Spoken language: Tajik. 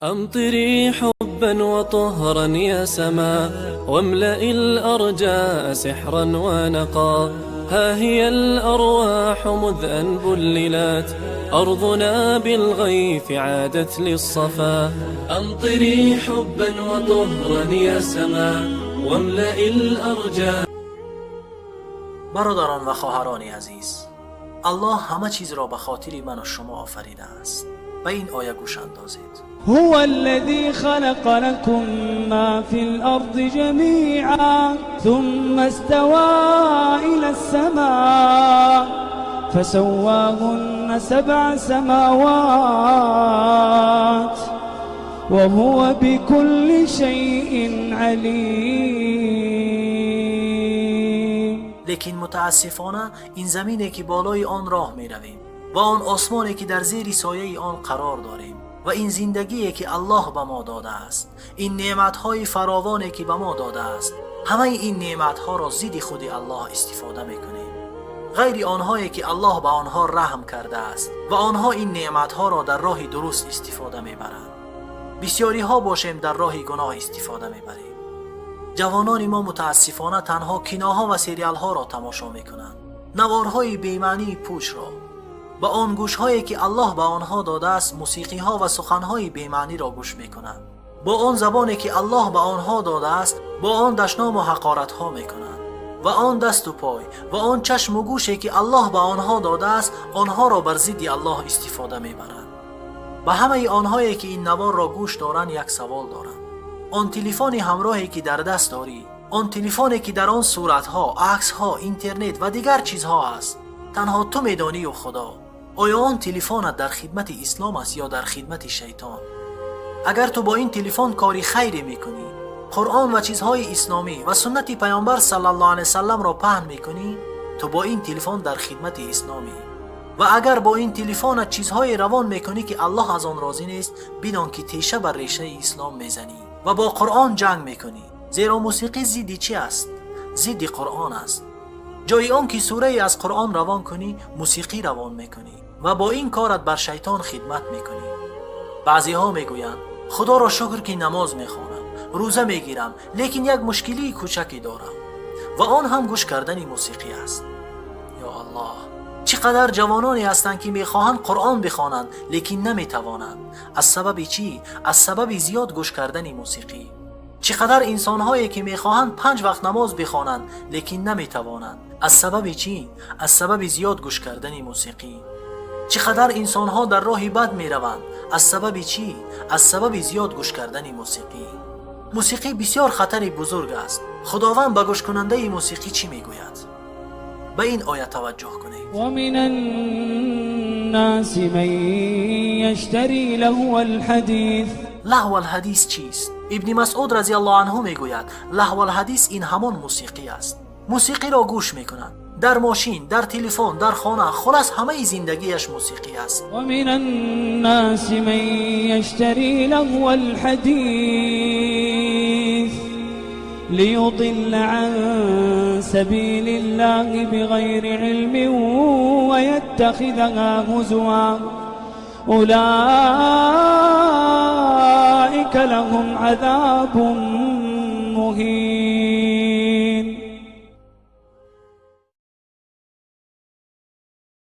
أمطري حبا وطهرا يا سما، واملئي الأرجاء سحرا ونقا. ها هي الأرواح مذ أن بللت، أرضنا بالغيث عادت للصفا. أمطري حبا وطهرا يا سما، واملئي الأرجاء. Бародарон ва хоҳарони азиз, Аллоҳ ҳама чизро ба хотири ману шумо офаридааст. Ба ин оя гӯш андозед. هو الذي خلق لكم ما في الأرض جميعا، ثم استوى إلى السماء فسواهن سبع سماوات، وهو بكل شيء عليم. Лекин мутаассифона, ин замине ки болои он роҳ меравем ва он осмоне ки дар зери сояи он қарор дорем ва ин зиндагие ки Аллоҳ ба мо додааст, ин неъматҳои фаровоне ки ба мо додааст, ҳамаи ин неъматҳоро зидди худи Аллоҳ истифода мекунем, ғайри онҳое ки Аллоҳ ба онҳо раҳм кардааст ва онҳо ин неъматҳоро дар роҳи дуруст истифода мебаранд. Бисьёриҳо бошем, дар роҳи гуноҳ истифода мебарем. Ҷавонони мо мутаассифона танҳо киноҳо ва сериалҳоро тамошо мекунанд, наворҳои бемаънии пучро. Ба он гӯшҳое ки Аллоҳ ба онҳо додааст, мусиқиҳо ва суханҳои бемаъниро гӯш мекунанд. Бо он забоне ки Аллоҳ ба онҳо додааст, бо он дашному ҳақоратҳо мекунанд ва он дасту пой ва он чашму гӯше ки Аллоҳ ба онҳо додааст, онҳоро бар зидди Аллоҳ истифода мебаранд. Ба ҳамаи онҳое ки ин наворро гӯш доранд, як савол дорам. Он телефони ҳамроҳе ки дар даст дорӣ, он телефоне ки дар он суратҳо, аксҳо, интернет ва дигар чизҳо аст, танҳо ту медонию Худо, оё он телефонат дар хидмати ислом аст ё дар хидмати шайтон? Агар ту бо ин телефон кори хайре мекунӣ, Қуръон ва чизҳои исломӣ ва суннати Паёмбар саллаллоҳу алайҳи васалламро паҳн мекунӣ, ту бо ин телефон дар хидмати исломӣ. Ва агар бо ин телефонат чизҳое равон мекунӣ, ки Аллоҳ аз он розӣ нест, бидон ки теша бар решаи ислом мезанӣ ва бо Қуръон ҷанг мекунӣ. Зеро мусиқӣ зидди чӣ аст? Зидди Қуръон аст. Ҷои он ки сурае аз Қуръон равон кунӣ, мусиқӣ равон мекунӣ ва бо ин корат бар шайтон хидмат мекунӣ. Баъзеҳо мегӯянд: «Худоро шукр, ки намоз мехонам, рӯза мегирам, лекин як мушкилии кӯчаке дорам ва он ҳам гӯш кардани мусиқӣ аст». Ё Аллоҳ, чӣ қадар ҷавононе ҳастанд, ки мехоҳанд Қуръон бихонанд, лекин наметавонанд. Аз сабаби чӣ? Аз сабаби зиёд гӯш кардани мусиқӣ. Чӣ қадар инсонҳое ки мехоҳанд панҷ вақт намоз бихонанд, лекин наметавонанд. Аз сабаби чӣ? Аз сабаби зиёд гӯш кардани мусиқӣ. Чӣ қадар инсонҳо дар роҳи бад мераванд. Аз сабаби чӣ? Аз сабаби зиёд гӯш кардани мусиқӣ. Мусиқӣ бисёр хатари бузург аст. Худованд ба гӯшкунандаи мусиқӣ чӣ мегӯяд? Ба ин оя таваҷҷӯҳ кунед. ومن الناس من يشتري لهو الحديث. Лаҳвалҳадис чист? Ибни Масъуд разиаллоҳу анҳу мегӯяд: лаҳвалҳадис ин ҳамон мусиқӣ аст. Мусиқиро гӯш мекунад дар мошин, дар телефон, дар хона, хулас, ҳамаи зиндагиаш мусиқӣ аст. ومن الناس من يشتري لهو الحديث ليضل عن سبيل الله بغير علم ويتخذها هزوا، أولئك لهم عذاب مهين.